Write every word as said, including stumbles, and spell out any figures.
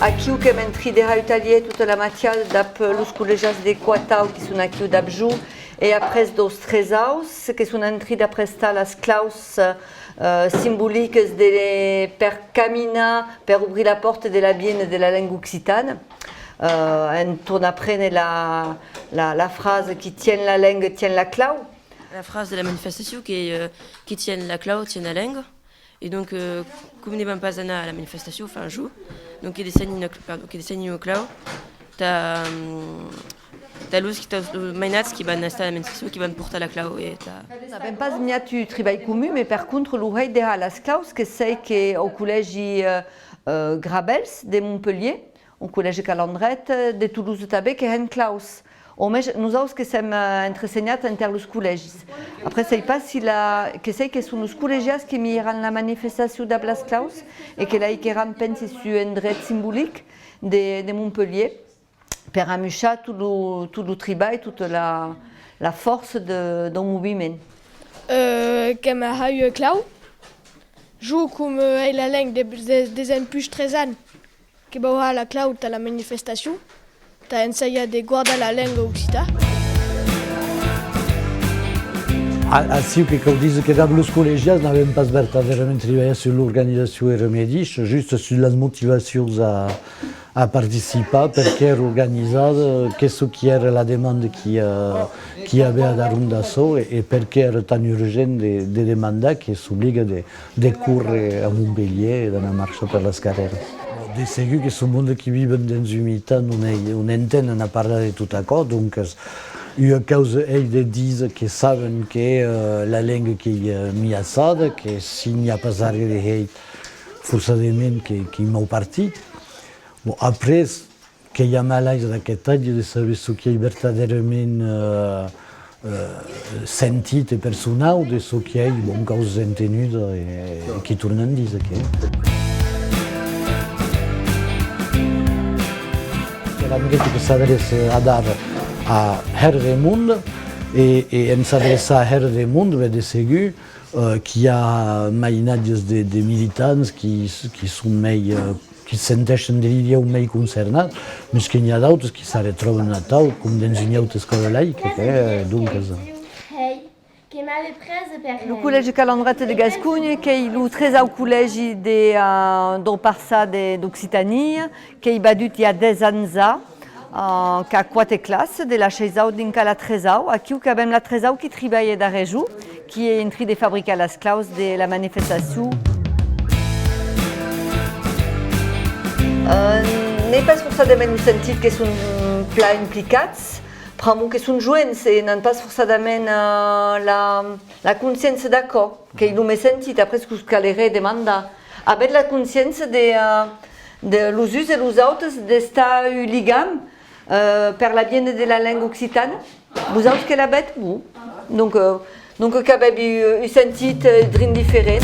Aquiu qu'èm en trin de har un talhièr tota la matiada dab los collegians de quatau qui son aquiu dab jo e après daus tresaus que son en trin d'aprestar las claus, eh, simbolicas de, per caminar, per obrir la pòrta de l'aviéner de la lenga occitana. Eh, en tornar prene la, la, la frasa qui tien la lenga, tien la clau. La frasa de la manifestacion qu'ei, eh, qui tien la clau, tien la lenga. E donc, eh, com ne vam pas anar a la manifestacion, enfin, jo, donc que dessenhi una cl-, pardon, que dessenhi una clau, tà, mm, tà los, tà los mainats qui van estar a la manifestacion, qui van portar la clau e tà... N'avem pas miat un tribalh comun, mes per contra lo hèit de har las claus, que sei que au collègi, eh, eh, Gravèls de Montpelhièr, au collègi Calandreta, de Tolosa tanben que hèn claus. Au mens, nosaus que sèm, eh, entresenhats enter los collègis. Après, sei pas si la, que sei que son los collegians que mièran la manifestacion dab las claus e que la hiqueran, pensi, sus un dret simbolic de, de Montpelhièr per amuishar tot lo, tot lo tribalh, tota la, la fòrça de, dau moviment. Euh, qu'èm a har ua clau. Jo, com, euh, ai la lenga de, de, desempuish tres ans, que vau har la clau tà la manifestacion, tà ensajar de guardar la lenga occitana. A-, aciu que cau díser que dab los collegians n'avem pas vertadèrament tribalhat sus l'organizacion era medisha, just sus las motivacions a, a participar, perqué èra organizada, qué çò qui èra la demanda qui, eh, qui i avè ad arron d'açò e, e perqué èra tan urgent de, de demandar que s'obliga de, de córrer a Montpelhièr e d'anar marchar per las carrèras. De segur que son monde qui viven dens un mitan on ei, on entenen a parlar de tot aquò, doncas, ua causa ei de díser que saben que, eh, la lenga qu'ei, eh, miaçada, que si n'i a pas arren de hèit, forçadament que, qu'ei mau partit. Bon, après, qu'ei a malaise d'aqueth atge de saber çò qui ei vertadèrament, eh, eh, sentit e personau de çò qui ei, bon, causa entenuda e, e qui tornan díser que. L'Amgueta que s'adreça adara a hèra de monde e, e en s'adreçar a hèra de monde, ben, de segur, eh, qu'i a mainatges de, de militants qui, qui son mei, eh, qui senteissen de dilhèu mei concernats, mes que n'i a d'autes qui s'arretròban atau, com dens ua auta escòla laïca, eh, doncas. Lo Collègi Calandreta de Gasconha, qu'ei lo tresau collègi de, eh, dau parçan de, d'Occitània, qu'ei vadut i a dètz ans a, eh, qu'a quate classas, de la sheisau dinc a la tresau. Aquiu qu'avem la tresau qui tribalha darrèr jo, qui ei en trin de fabricar las claus de la manifestacion. Eh, n'ei pas forçadament lo sentit que son plan implicats, pr'amor que son joens e n'an pas forçadament, eh, la, la consciéncia d'aquò, qu'ei lo men sentit, après que'us caleré demandar. Avetz la consciéncia de, eh, de los uns e los autes, d'estar un ligam, eh, per l'aviéner de la lenga occitana? Vosauts que l'avetz? Bon. Donc, eh, donc qu'avètz un, un sentit, eh, drin diferent.